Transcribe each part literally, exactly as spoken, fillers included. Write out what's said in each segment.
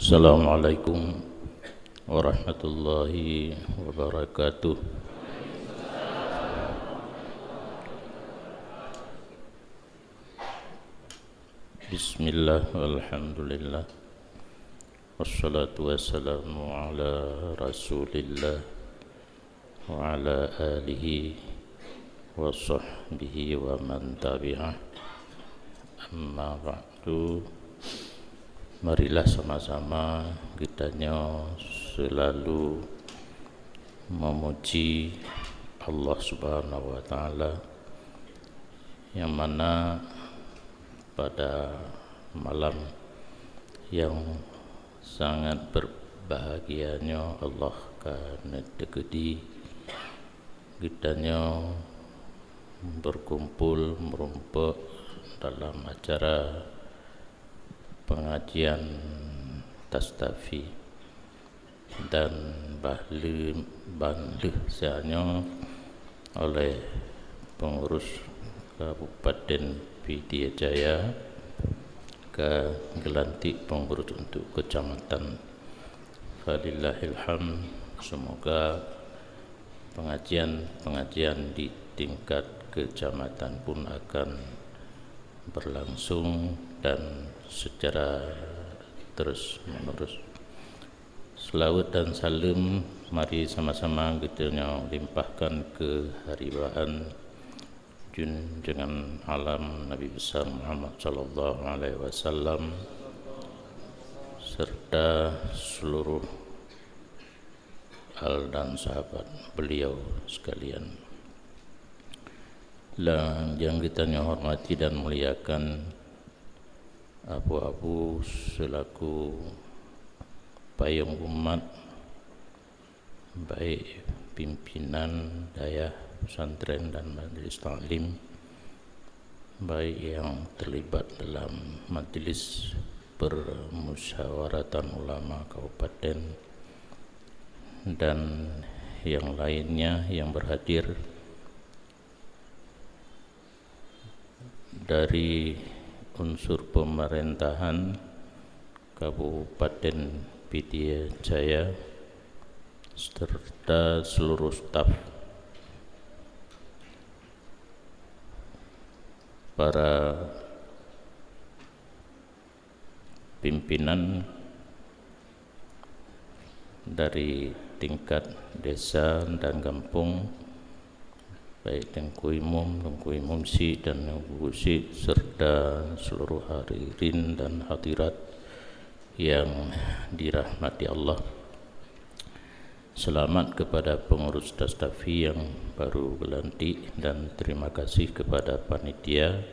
Assalamualaikum warahmatullahi wabarakatuh. Bismillah, walhamdulillah, wassalatu wassalamu ala Rasulillah, wa ala alihi wa sahbihi wa man tabi'ah. Amma ba'du. Marilah sama-sama geutanyoe seulalu memuji Allah Subhanahu wa Ta'ala, nyang mana pada malam nyang sangat berbahagia nyoe Allah ka neuteukeudi geutanyoe berkumpul meurumpok dalam acara pengajian Tastafi dan bah lheueh, ban lheueh saat nyoe oleh pengurus Kabupaten Pidie Jaya ka geulantik pengurus untuk kecamatan. Falillahilham, semoga pengajian-pengajian di tingkat kecamatan pun akan berlangsung dan secara terus-menerus. Seulaweuet dan saleuem mari sama-sama geutanyoe limpahkan keu haribaan junjungan alam Nabi Besar Muhammad sallallahu alaihi wasallam serta seluruh al dan sahabat beliau sekalian. Dan nyang geutanyoe hormati dan muliakan Abu-abu selaku payong umat, baik pimpinan dayah pesantren dan majlis taklim, baik yang terlibat dalam majlis permusyawaratan ulama kabupaten dan yang lainnya yang berhadir dari unsur pemerintahan Kabupaten Pidie Jaya serta seluruh staf, para pimpinan dari tingkat desa dan gampông, baik Teungku Imum, Teungku Imum Syiek dan Teungku Syiek, serta seluruh hadirin dan hadirat yang dirahmati Allah. Selamat kepada pengurus Tastafi yang baru geulantik dan terima kasih kepada panitia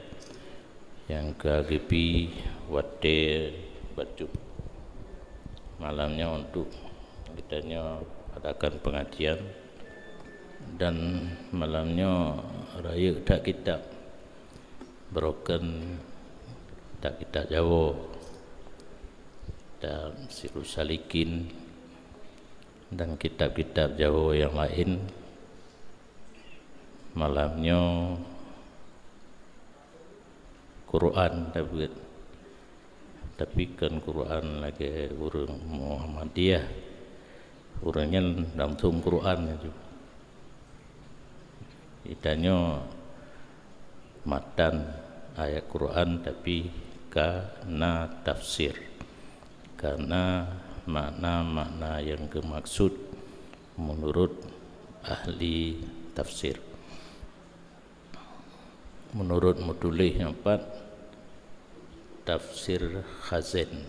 nyang ka geubri watèe bacut malam nyoe untuk geutanyoe adakan pengajian. Dan malam nyoe rayeuk that kitab, barokan that kitab Jawoe, kitab Sirus Salikin, dan kitab-kitab Jawoe nyang laén. Malam nyoe Quran tabeuet, tapi kon Quran lagèe ureueng Muhammadiyah. Ureueng nyan langsông Quran laju. Geutanyoe matan ayat Quran, tapi ka na tafsir, ka na makna-makna nyang geumaksud meunurot ahli tafsir. Meunurot meutuléh nyoe pat, Tafsir Khazen.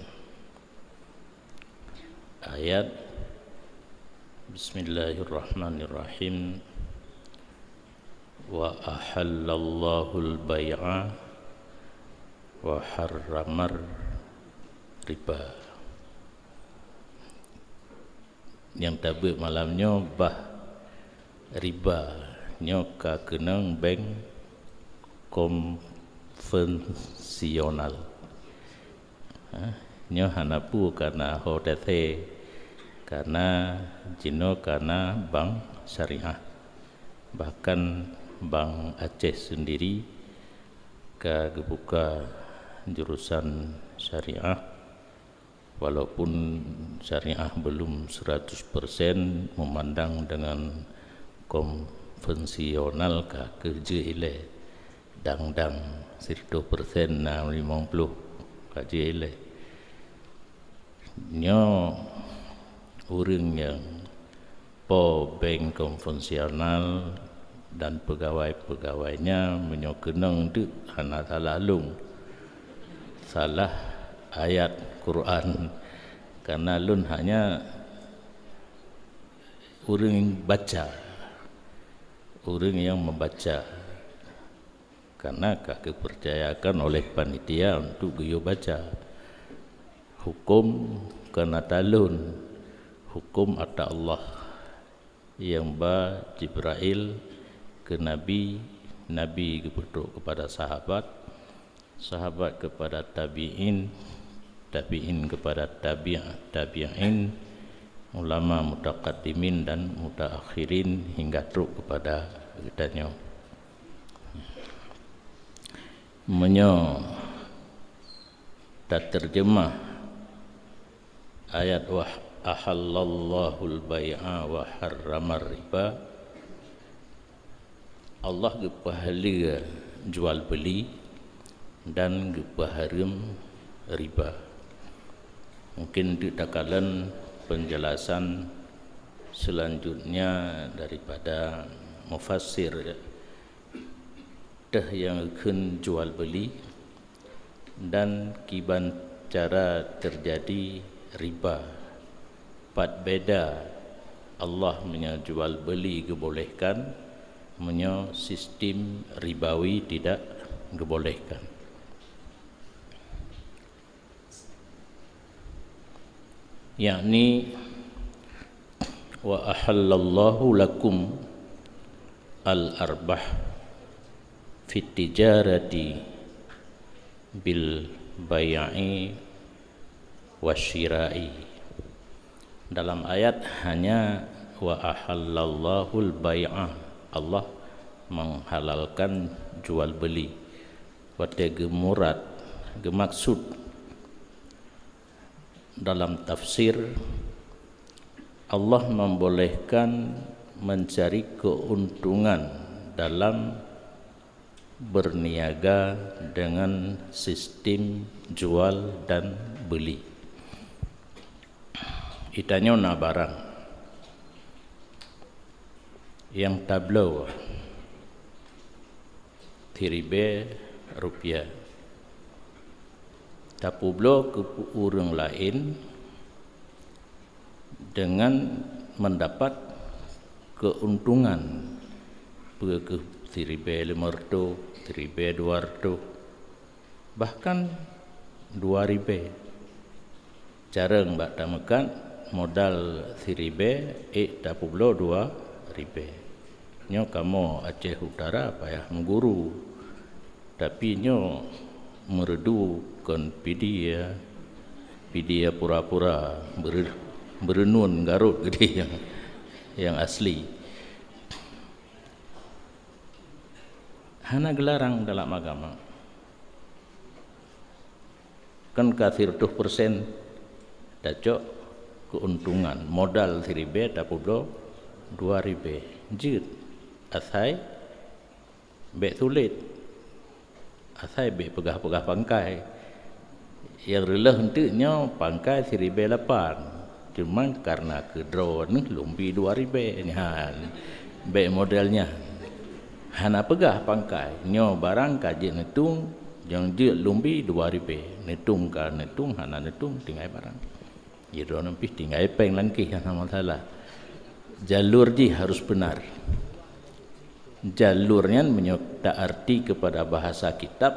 Ayat, Bismillahirrahmanirrahim. Wa ahallallahul bai'a wa harramar riba. Nyang tabeuet malam nyoe bah riba nyoe ka keunong bank konvensional. Ha, nyoe hana peue ka na ho tasé, ka na jinoe ka na bank syariah. Bahkan Bank Aceh sendiri ka geubuka jurusan syariah Walaupun syariah belum seratus persen memandang dengan konvensional ka keuh jeuet ilée, dang-dang siratoh persen na limong ploh ka jeuet ilée. Nyoe ureuëng nyang po bank konvensional dan pegawai-pegawainya meunyoe keunong teuk hana salah lôn, salah ayat Quran, karena lôn hanya ureuëng baca, ureuëng nyang membaca. Karena ka geupercayakan oleh panitia untuk geuyue baca. Huköm kon ata lôn, huköm ata Allah nyang ba Jibrail keu Nabi, Nabi geupeutrok keupada sahabat, sahabat keupada tabi'in, tabi'in keupada tabi' tabi'in, ulama mutakaddimin dan mutaakhirin hingga trok keupada geutanyoe. Meunyoe tateurjeumah ayat "Wa ahallallahul bai'a wa harramar riba", Allah geupeuhaleue jual beuli dan geupeuhareuem riba. Mungkin teuk takalon penjelasan selanjutnya daripada mufassir, teuh nyang geukheun jual beuli dan kiban cara teujadi riba. Pat beda Allah meunyoe jual beuli geubolehkan, meunyoe sistem ribawi tidak geubolehkan. Yakni, "Wa ahallallahu lakum al-arbah fit tijarati bil bai'i wasyira'i." Dalam ayat hanya, "Wa ahallallahul bai'a", Allah menghalalkan jual beli. Watée geumurad, geumaksud dalam tafsir, Allah membolehkan mencari keuntungan dalam berniaga dengan sistem jual dan beli. Geutanyoe na barang nyang tabloe siribée rupiah, tapeubloe keu ureuëng laén dengan mendapat keuntungan, peue keuh siribée limong reutôh, siribée dua reutôh, bahkan dua ribée. Carông bak tameukat modal siribée, ék tapeubloe dua ribée. Nyoe kamoe Aceh Utara payah meuguru, tapi nyoe meureudu kon Pidie, Pidie pura-pura, beure-, beureunuen Garot geude nyang, nyang asli. Hana geularang dalam agama. Kan ka siratoh persen tacok keuntungan, modal siribée tapeubloe dua ribée. Jeuet, asai bék sulet, asai bék peugah-peugah pangkai. Nyang reuloh eunteuk nyoe pangkai siribée lapan, cuma kareuna keudroe neuh lôn bi dua ribée nyan. Bék model nyan. Hana peugah pangkai, nyoe barang ka jeuet neutueng, nyang jeuet lôn bi dua ribée. Neutueng ka neutueng, hana neutueng tinggai barang. Jidroe neuh pih tinggai péng langkéh, hana masalah. Jalur jih harus beunar. Jalur nyan meunyoe ta-arti keupada bahasa kitab,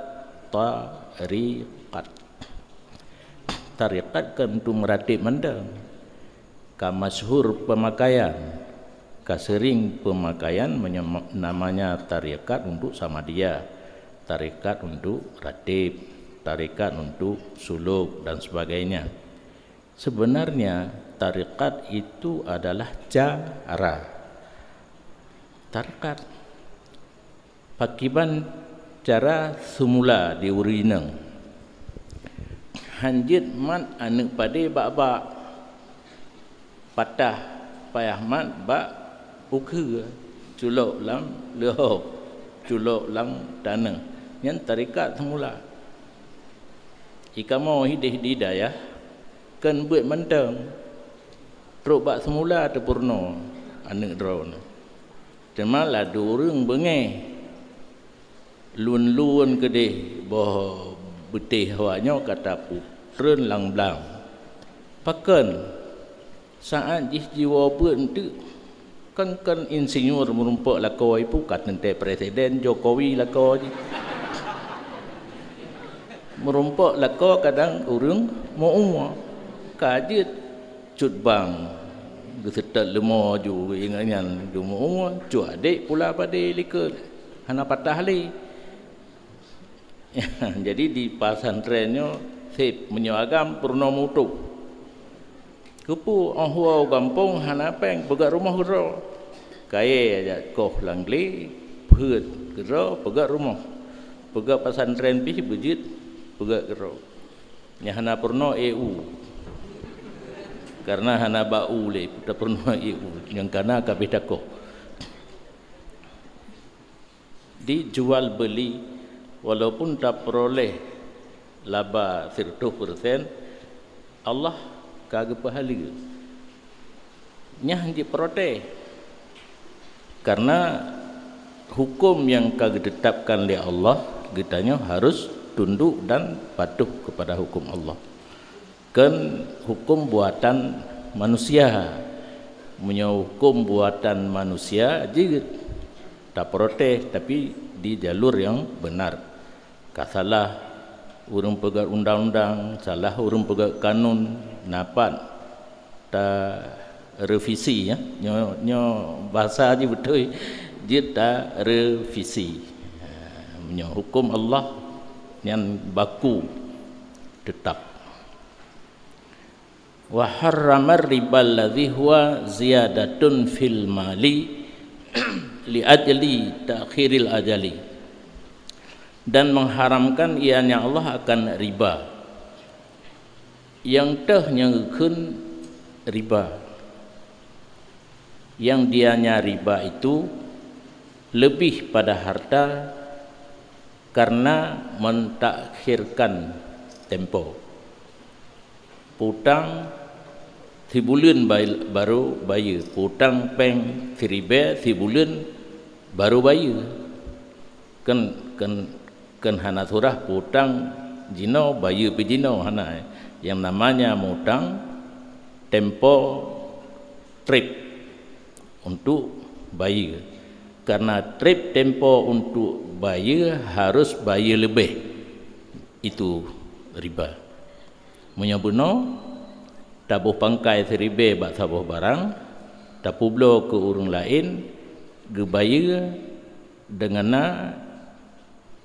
tariqat. Tariqat kan untuk meuratéb mantong. Ka masyhur peumakaian, ka seuring peumakaian meunyoe namanya tariqat untuk samadiyah, tariqat untuk ratéb, tariqat untuk suluk dan sebagainya. Sebenarnya, tariqat itu adalah cara. Tariqat. Pakiban cara seumula di ureuëng inong. Han jeuet mat aneuëk padé bak-bak, patah payah mat bak ukeue, culok lam leuhob, culok lam taneuh. Nyan tarekat seumula. Ikamoe hideh di dayah, kon beuet mantong. Trok bak seumula teupeurunoe aneuëk droeneuh. Teuma ladôm ureuëng beungéh. Lôn-lôn keudeh boh beutéh awaknyoe ka tapeutrön lam blang. Pakon? Saát jih jiwoe beuet eunteuk, kon-kon insinyur meurumpok lakoe, ipu ka teuntée Presiden Jokowi lakoe jih. Meurumpok lakoe kadang ureuëng meu-umu, ka jeuet cut bang, geuseutôt leumo ju ingat nyan geumeu-umu, cut adék pula padé likot, hana patah lé. Jadi di pesantren nyoe sép, meunyoe agam peurunoe meu-utôb. Keupeue 'oh woe u gampông hana péng, peugöt rumoh keudroe. Kayée jak koh lam glé, peuet keudroe, peugöt rumoh. Peugöt pesantren pih beujeuet, peugöt keudroe. Nyang hana peurunoe ék u. Karena hana bak u lé, tapeurunoe ék u. Nyang kana ka abéh takoh. Di jual beuli, walaupun tapeuroleh laba sireutoh persen, Allah ka geupeuhaleue. Nyan jiprotes. Karena huköm nyang ka geutetapkan lé Allah, geutanyoe harus tunduk dan patuh kepada huköm Allah. Kon huköm buatan manusia. Meunyoe huköm buatan manusia jeuet taprotes, tapi di jalur nyang beunar. Ka salah ureuëng peugöt undang-undang, salah ureuëng peugöt kanun, na pat tarevisi, ya. Nyoe, nyoe bahasa jih beutôi, jeuet tarevisi. Ha, meunyoe huköm Allah nyan baku, teutap. Wa harramar ribal ladzi huwa ziyadatun fil mali li ajli ta'khiril ajali. Dan mengharamkan ianya Allah akan riba. Nyang teuh nyang geukheun riba. Nyang dianya riba itu lebih pada harta karena mentakhirkan tempo. Peutang sibuleuen bay-, baru bayeue, peutang péng siribée sibuleuen baru bayeue. Kon, kon, kon hana surah peutang jinoe bayeue pih jinoe, hana. Nyang namanya mutang tempo treb untuk bayeue. Karena treb tempo untuk bayeue harus bayeue leubeh, itu riba. Meunyoe bunoe, taboh pangkai siribée bak saboh barang, tapeubloe keu ureuëng laén, geubayeue deungon na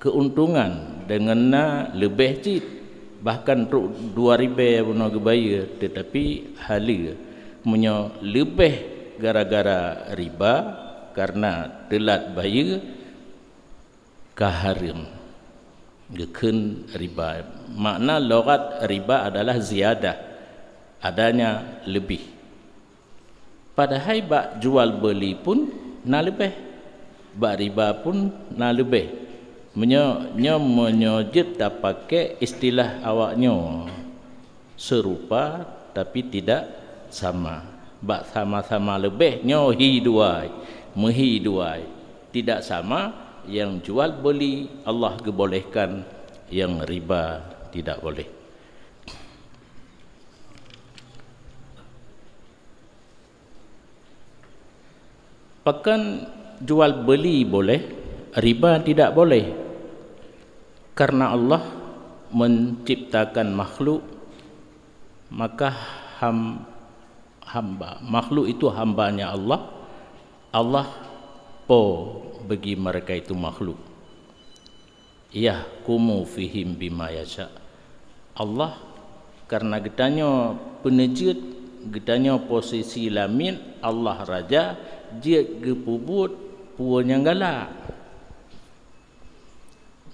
keuntungan, deungon na leubeh cit, bahkan trok dua ribée bunoe geubayeue, teutapi haleue. Meunyoe leubeh gara-gara riba, karena teulat bayeue, ka hareuem geukheun riba. Makna lughat riba adalah ziyadah, adanya leubeh. Padahai bak jual beuli pun na leubeh, bak riba pun na leubeh. Meunyoe, nyoe meunyoe jeuet tapaké istilah awaknyoe, serupa tapi tidak sama. Bak sama-sama leubeh nyoe hi dua, meuhi dua. Tidak sama, nyang jual beuli Allah geubolehkan, nyang riba tidak boleh. Pakon jual beuli boleh, riba tidak boleh? Karena Allah menciptakan makhluk, maka ham-, hamba. Makhluk itu hambanya Allah, Allah Po bagi mereka itu makhluk. Yahkumu fihim bima yasha. Allah, karena geutanyoe peuneujeuet, geutanyoe posisi lamiet, Allah raja, jeuet geupeubuet peue nyang galak.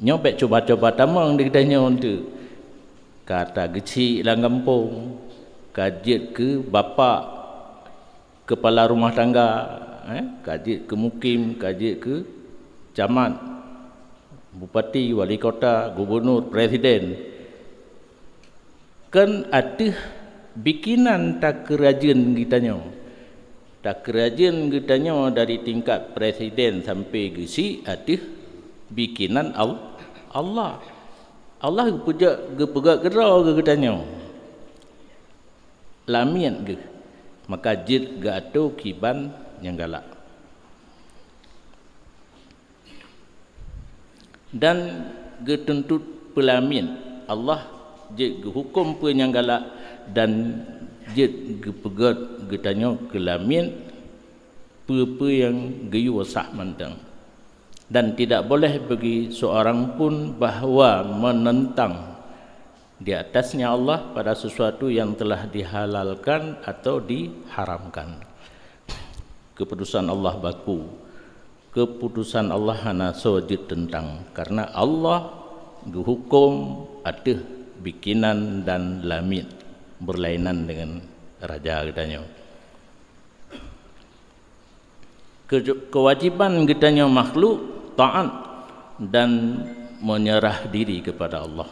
Nyoe bék cuba-cuba tamong di geutanyoe eunteuk. Ka tageuchik lam gampông, ka jeuet keu bapak keupala rumoh tangga, eh, ka jeuet keu mukim, ka jeuet keu camat, bupati, wali kota, gubunur, presiden. Kan ateueh bikinan takeurajeuen geutanyoe. Takeurajeuen geutanyoe dari tingkat presiden sampai geuchik ateueh bikinan Al-, Allah. Allah geupeujak, geupeugah keudroe geutanyoe. Lamiet geuh, maka jeuet geuatô kiban nyang galak. Dan geutuntot peulamiet. Allah jeuet geuhuköm peue nyang galak dan jeuet geupeugét geutanyoe keu lamiet peue-peue nyang geuyue sah mantong. Dan tidak boleh bagi seorang pun bahwa menentang di atasnya Allah pada sesuatu yang telah dihalalkan atau diharamkan. Keputusan Allah baku. Keputusan Allah hana soe jeuet teuntang, karena Allah geuhuköm ateueh bikinan dan lamiet, berlainan dengan raja geutanyoe. Keu-, kewajiban geutanyoe makhluk taat dan menyerah diri kepada Allah.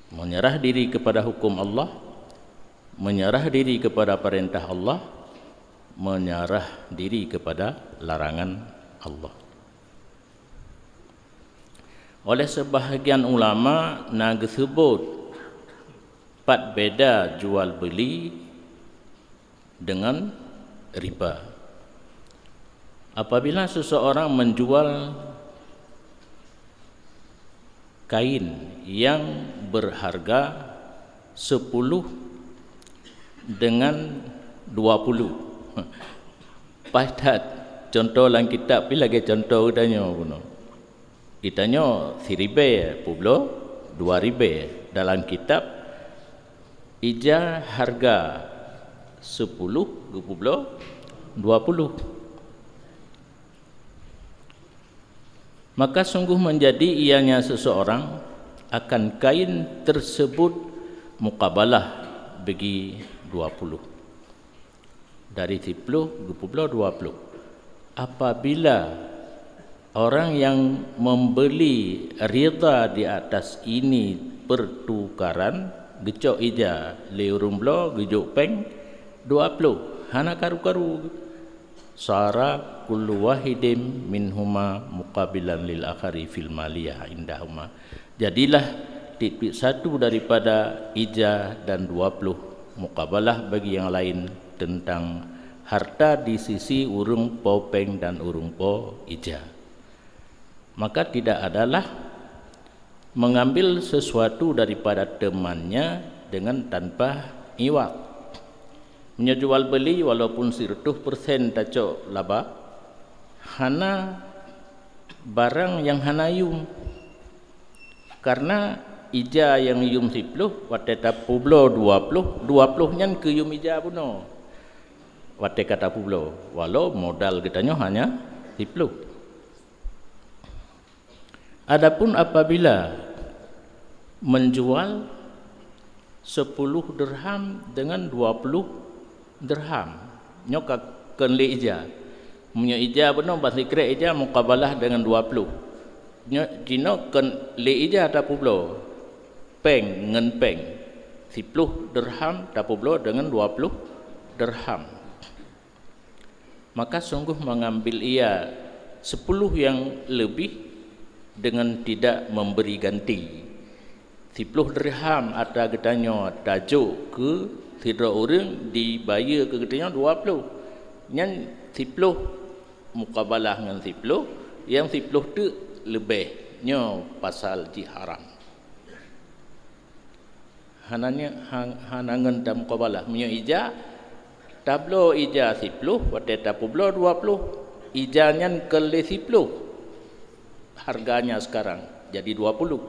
Menyerah diri kepada hukum Allah, menyerah diri kepada perintah Allah, menyerah diri kepada larangan Allah. Oleh sebahagian ulama na geuseubut pat beda jual beuli dengan riba. Apabila seseorang menjual kain yang berharga sepuluh dengan dua puluh. Paih that, contoh lam kitab pi lagée contoh geutanyoe bunoe. Geutanyoe siribée publoe dua ribée dalam kitab ija harga sepuluh geupubloe dua puluh. Maka sungguh menjadi ianya seseorang akan kain tersebut mukabalah bagi dua puluh. Dari siploh geupubloe dua ploh. Apabila orang yang membeli ridha di atas ini pertukaran, geucok ija lé ureuëng bloe geujok péng dua ploh, hana karu-karu. Sara kullu wahidin minhuma muqabilan lil akhari fil maliyah indahuma. Jadilah tieb-tieb satu daripada ija dan dua ploh mukabalah bagi yang lain tentang harta di sisi ureuëng po péng dan ureuëng po ija. Maka tidak adalah mengambil sesuatu daripada temannya dengan tanpa iwad. Meunyoe jual beuli walaupun sireutoh persen tacok laba, hana barang nyang hana yum. Karena ija nyang yum siploh, watée tapubloe dua ploh, dua ploh nyan keu yum ija bunoe. Watée ka tapubloe, walau modal geutanyoe hanya siploh. Adapun apabila menjual sepuluh dirham dengan dua puluh dirham, nyoe ka kheun lé ija. Meunyoe ija bunoe ban sikrek ija mukabalah dengan dua puluh. Nyoe jinoe kheun lé ija tapubloe péng ngon péng. Siploh dirham tapubloe dengan dua puluh dirham. Maka sungguh mengambil ia sepuluh yang lebih dengan tidak memberi ganti. Siploh dirham atra geutanyoe tajok keu sidroe ureuëng dibayeue keu geutanyoe dua ploh. Nyan siploh mukabalah ngon siploh, nyang siploh teuk leubeh, nyoe pasal jih haram. Hana nyoe, ha-, hana ngon tamukabalah. Meunyoe ija, tabloe ija siploh, watée tapubloe dua ploh, ija nyan keu lé siploh harganya sekarang, jadi dua puluh.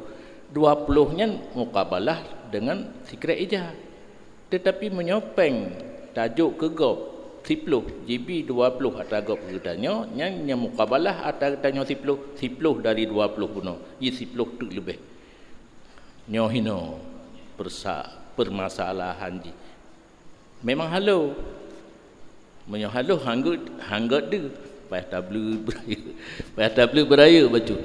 Dua puluh nyan mukabalah dengan sikrek ija. Tetapi meunyoe péng tajok keu gob siploh, jibi dua ploh atra gob geutanyoe, nyan nyang mukabalah atra geutanyoe siploh, siploh dari dua ploh bunoe, ji siploh teuk leubeh. Nyoe hinoe persa-, permasalahan jih. Memang halo. Meunyoe halo hanggot, hanggot deuh, payah tableue beurayeuk, payah tableue beurayeuk bacut.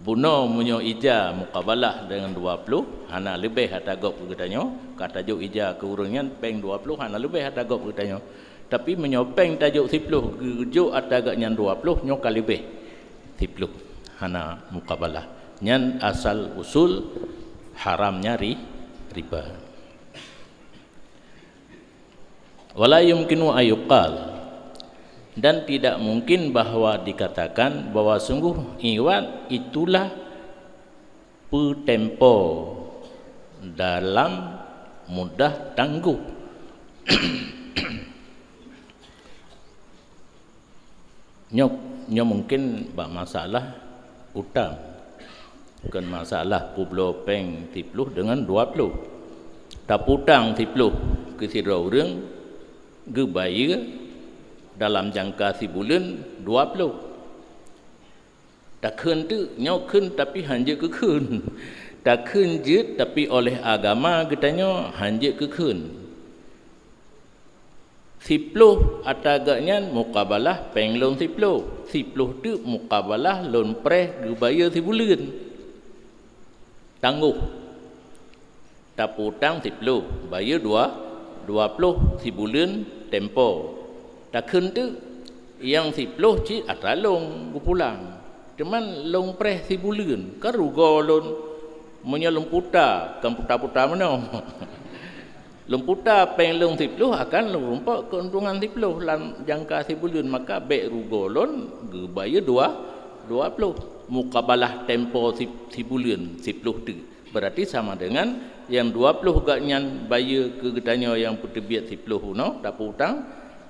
Bunoe meunyoe ija mukabalah deungon dua ploh, hana leubeh ata gob keu geutanyoe, ka tajok ija keu ureuëng nyan péng dua ploh, hana leubeh ata gob keu geutanyoe. Tapi meunyoe péng tajok siploh, geujok ata geuh nyan dua ploh, nyoe ka leubeh siploh, hana mukabalah. Nyan asal usul haramnya ri-, riba. Wala yumkinu ayuqal, dan tidak mungkin bahwa dikatakan bahwa sungguh iwat itulah peutempo dalam mudah tangguh. Nyoe, nyoe mungken bak masalah utang. Kon masalah peubloe péng siploh deungon dua ploh. Taputang siploh keu sidroe ureuëng, geubayeue dalam jangka sibuleuen dua ploh. Takheun teuk, nyoe kheun tapi hán jeuet keu kheun. Takheun jeuet tapi oleh agama geutanyoe hán jeuet keu kheun. Siploh ata geuh nyan mukabalah péng lôn siploh, siploh teuk mukabalah lôn preh geubayeue sibuleuen. Tanggoh. Taputang siploh, bayeue dua, dua ploh sibuleuen tempo. Takheun teuk, nyang siploh cit atra lôn geupulang. Teuma lôn preh sibuleuen, kan rugoe lôn. Meunyoe lôn puta, kon puta-puta meunoe. Lôn puta péng lôn siploh akan lôn rumpok keuntungan siploh lam jangka sibuleuen, maka bék rugoe lôn geubayeue dua, dua ploh. Mukabalah tempo si-, sibuleuen siploh teuk. Berarti sama dengan nyang dua ploh geuh nyan bayeue keu geutanyoe nyang peuteubiet siploh bunoe taputang,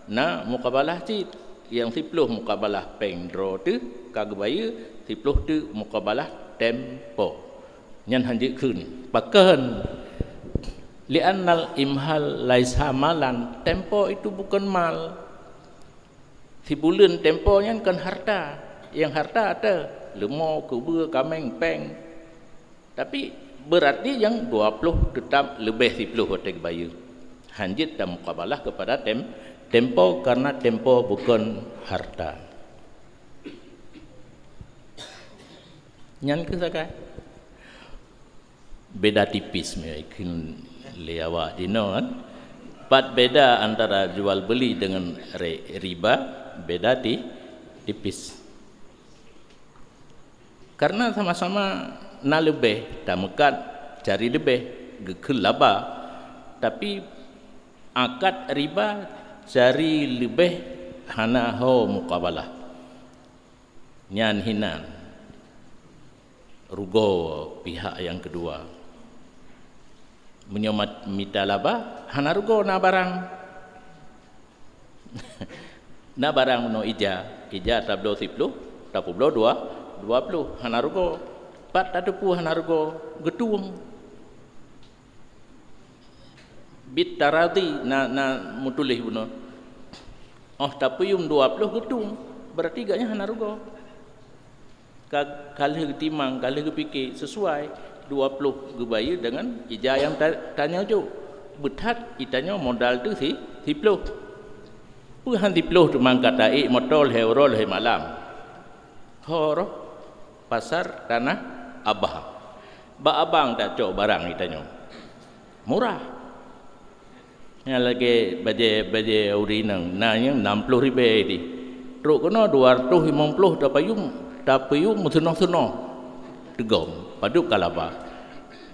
na mukabalah cit. Nyang siploh mukabalah péng droe teuh ka geubayeue, siploh teuk mukabalah tempo. Nyan hán jeuet kheun. Pakon? Li'annal imhal laisa malan. Tempo itu bukan mal. Sibuleuen tempo nyan kon harta. Nyang harta ata, leumo, keubeue, kaméng, péng. Tapi berarti nyang dua ploh teutap leubeh siploh watée geubayeue. Hán jeuet tamukabalah keupada tem-, tempo, karena tempo bukon harta. Nyan keuh sagai. Beda tipis meuikheun lé awak jinoe kan. Pat beda antara jual beli dengan re-, riba, beda ti-, tipis. Karena sama-sama na leubeh, tameukat cari leubeh, geukheun laba. Tapi akad riba cari leubeh hana ho mukabalah. Nyan hinan rugoe pihak nyang keudua. Meunyoe mat-, mita laba, hana rugoe na barang. Na barang meunyoe ija, ija tabloe siploh, tapeubloe dua, dua ploh, hana rugoe. Pat tateupeue hana rugoe, geutueng. Bit taradi na, na meutuléh bunoe. Oh, tapeuyum dua ploh geutueng, berarti gobnyan hana rugoe. Ka, ka lheueh geutimang, ka lheueh geupike sisuai, dua ploh geubayeue deungon ija nyang ta-, tanyoe jok. Beuthat itanyoe modal teuh si-, siploh. Peue hán siploh teuma ka taék moto lhée uroe lhée malam. Ho roh pasar Tanah Abang. Bak abang tacok barang itanyoe. Murah. Nyang lagée bajée, bajée uri inong, na nyang nam ploh ribée di. Trok keunoe dua ratus limong ploh tapeuyum, tapeuyum meuseunoh-seunoh. Teugom, padub ka laba.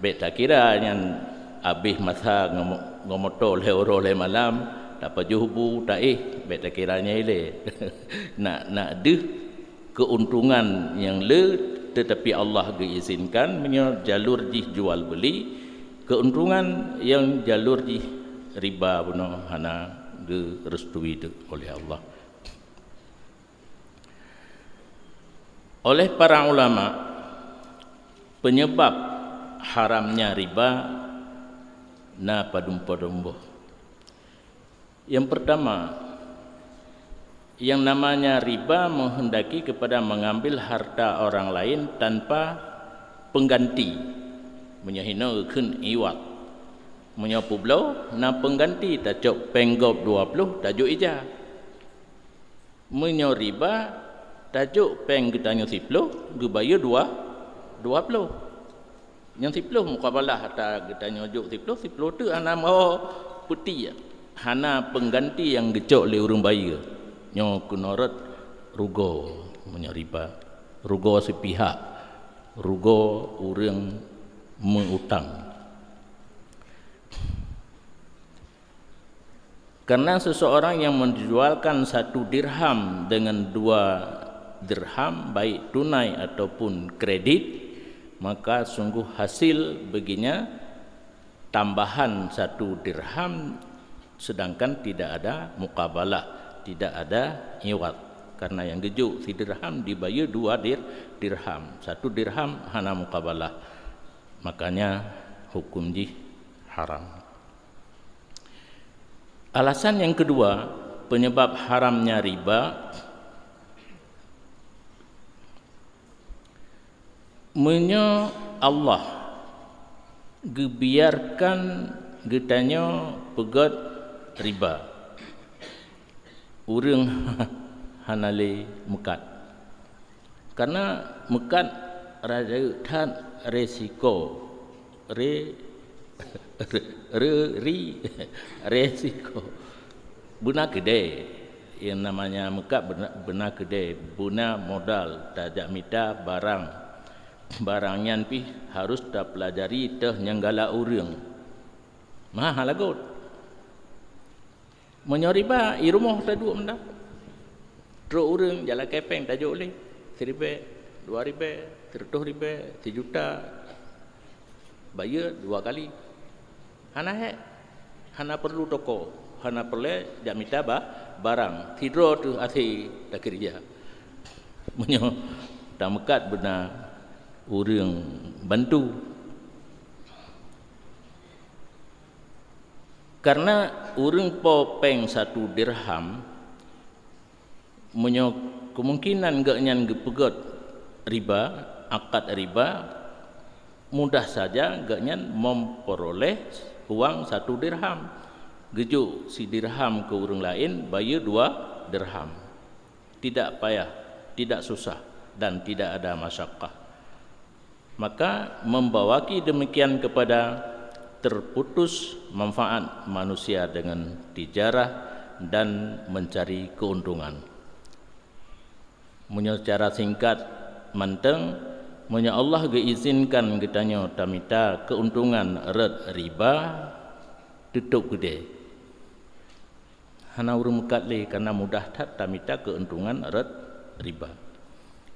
Bék takira nyan abéh masa ngon mo-, ngon moto lhée uroe lhée malam, tapajoh bu taéh, bék takira nyan ilée. Nak, nak deuh keuntungan nyang le, tetapi Allah geuizinkan meunyoe jalur jih jual beli, keuntungan nyang jalur jih riba bunoe hana geurestui oleh Allah. Oleh para ulama, penyebab haramnya riba na padum-padum boh. Yang pertama, yang namanya riba menghendaki kepada mengambil harta orang lain tanpa pengganti. Meunyoe hinoe geukheun iwad. Meunyoe peubloe, na peungganti, tacok péng gob dua ploh, tajok ija. Meunyoe riba, tajok péng geutanyoe siploh, geubayeue dua, dua ploh. Nyang siploh mukabalah, ata geutanyoe jok siploh, siploh teuk hana meuho peuti. Hana peungganti nyang geucok lé ureuëng bayeue. Nyoe keunoe rot rugoe meunyoe riba. Rugoe sipihak, rugoe ureuëng meu-utang. Karena seseorang yang menjualkan satu dirham dengan dua dirham, baik tunai ataupun kredit, maka sungguh hasil baginya tambahan satu dirham, sedangkan tidak ada mukabalah, tidak ada iwad. Karena nyang geujok sidirham dibayeue dua dir-, dirham, satu dirham hana mukabalah, makanya hukum jih haram. Alasan yang kedua penyebab haramnya riba, meunyoe Allah geubiarkan geutanyoe peugét riba, ureuëng hana lé meukat. Karena meukat rayeuk that resiko, re-, re-, ri-, resiko. Beuna keudè, yang namanya meukat beuna, beuna keudè, beuna modal, tajak mita barang. Barang nyan pih harus tapeulajari teuh nyang galak ureuëng. Mahal lagot. Meunyoe riba, i rumoh taduek meunan. Trok ureuëng jak lakée péng tajok lé, siribée, dua ribée, sireutoh ribée, sijuta. Bayeue dua kali. Hana hék, hana peurlu toko, hana peureulée jak mita ba-, barang. Sidroe teuh até takeureuja. Meunyoe tameukat beuna ureuëng bantu. Karena ureuëng po péng satu dirham, meunyoe kemungkinan gobnyan geupeugét riba, akad riba, mudah saja gobnyan memperoleh uang satu dirham. Geujok sidirham keu ureuëng laén, bayeue dua dirham. Tidak payah, tidak susah, dan tidak ada masyakkah. Maka membawaki demikian kepada terputus manfaat manusia dengan tijarah dan mencari keuntungan. Meunyoe secara singkat mantong, meunyoe Allah geuizinkan geutanyoe tamita keuntungan rot riba, tutup keudè. Hana ureuëng meukat lé, karena mudah that tamita keuntungan rot riba.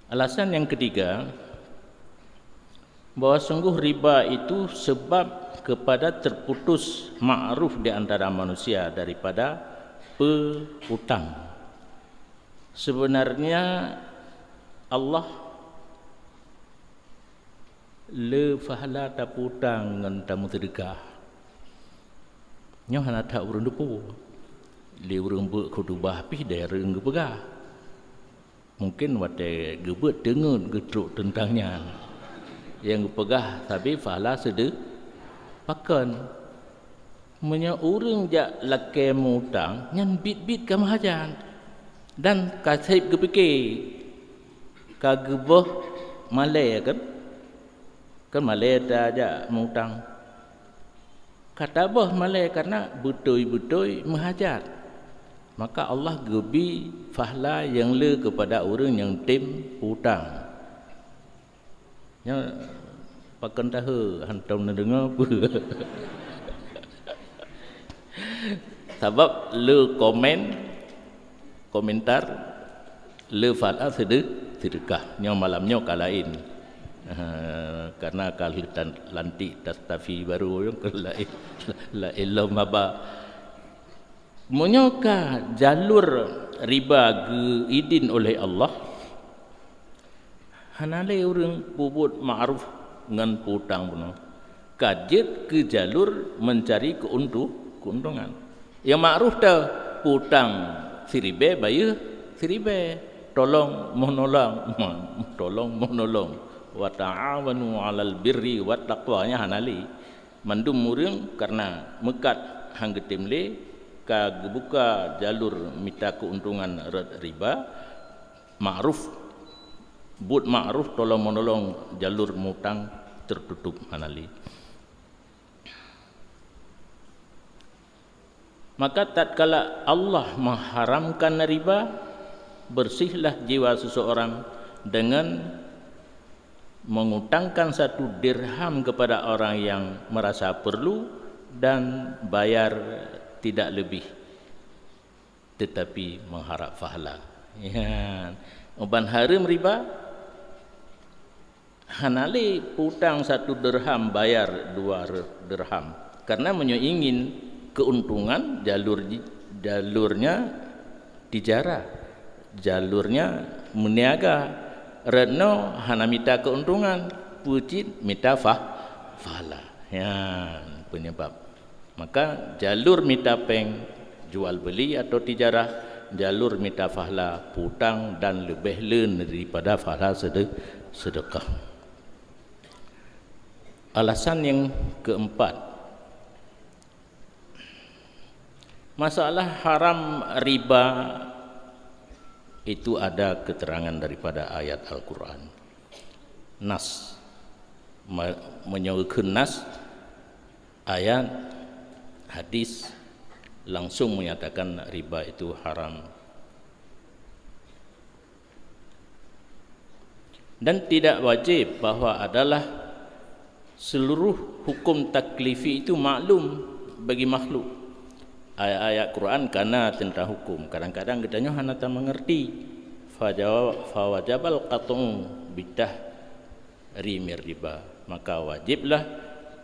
Alasan yang ketiga, bahwa sungguh riba itu sebab kepada terputus ma'ruf di antara manusia daripada peutang. Sebenarnya Allah le pahala tapeutang ngon tameuseudeukah. Nyoe hana that ureuëng teupeue. Lé ureuëng beuet khutubah pih dai ureuëng geupeugah. Mungkin watée geubeuet teungeut geutrok teuntang nyan. Nyang geupeugah sabe pahala seudeu-, pakon. Meunyoe ureuëng jak lakée meu-utang, nyan biet-biet ka meuhajat dan ka seb geupike, ka geuboh malée kan? Kan malée tajak meu-utang. Ka taboh malée karena beutôi-beutôi meuhajat. Maka Allah geubi pahala nyang le keupada ureuëng nyang tem utang. Nyoe pakon tahe hantom neudeungoe peue? Sabab le komen, komentar, le pahala seudeu-, seudeukah. Nyoe malam nyoe ka laén. Ha, karena ka lheueh tan-, lantik tastafi baru, nyoe ka laén, laén lom haba. Meunyoe ka jalur riba geuidin oleh Allah, hana lé ureuëng peubuet ma'ruf ngon peutang bunoe. Ka jeuet keu jalur mencari keuntu-, keuntungan. Nyang ma'ruf teuh peutang siribée bayeue siribée, tolong menolong, tolong menolong. "Wa ta'awanu 'alal birri wat taqwa," nyan hana lé. Mandum ureuëng kareuna meukat han geutem lé, ka geubuka jalur mita keuntungan rot riba, ma'ruf, buet ma'ruf, tolong-menolong, jalur mutang teututup, hana lé. Maka tatkala Allah mengharamkan riba, bersihlah jiwa seseorang dengan mengutangkan satu dirham kepada orang yang merasa perlu dan bayar tidak lebih, tetapi mengharap pahala. Ya, uban hareuem riba, hana lé peutang satu dirham bayar dua dirham. Karena meunyoe ingin keuntungan, jalur ji-, jalurnya tijarah, jalurnya meuniaga. Rot nyoe hana mita keuntungan, peue cit mita fah-, pahala. Nyan penyebab. Maka jalur mita péng, jual beli atau tijarah, jalur mita pahala, peutang dan leubeh leuen daripada pahala sede-, sedekah. Alasan yang keempat, masalah haram riba itu ada keterangan daripada ayat Al-Quran. Nas. Me-, meunyoe kheun nas, ayat, hadis langsung menyatakan riba itu haram. Dan tidak wajib bahwa adalah seluruh hukum taklifi itu maklum bagi makhluk. Ayat-ayat Quran kana tentang hukum, kadang-kadang geutanyoe hana tamengerti. Fajawa-, fawajabal qat'u bidah rimir riba, maka wajiblah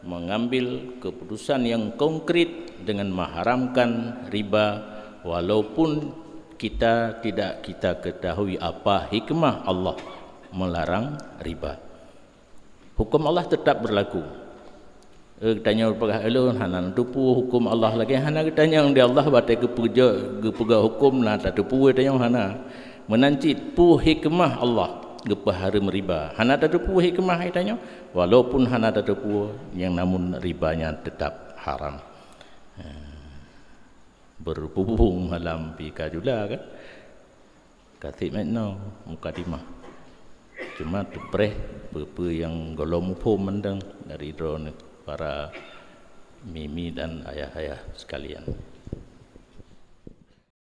mengambil keputusan yang konkret dengan mengharamkan riba, walaupun kita tidak kita ketahui apa hikmah Allah melarang riba. Hukum Allah tetap berlaku. Eh, tanyoe peugah ulôn hana neuteupeue hukum Allah lagée hana geutanyong di Allah watée geupeujok, geupeugah hukum na tateupeue tanyoe hana. Meunan cit peue hikmah Allah geupeuhareuem riba. Hana tateupeue hikmah tanyoe, walaupun hana tateupeue, nyang namun riba nyan tetap haram. Ha. Berhubung malam pi ka jula kan? Ka sép meunoe mukadimah. Cuma teupreh peue-peue nyang gohlom muphom mantong dari droeneuh para mimi dan ayah-ayah sekalian.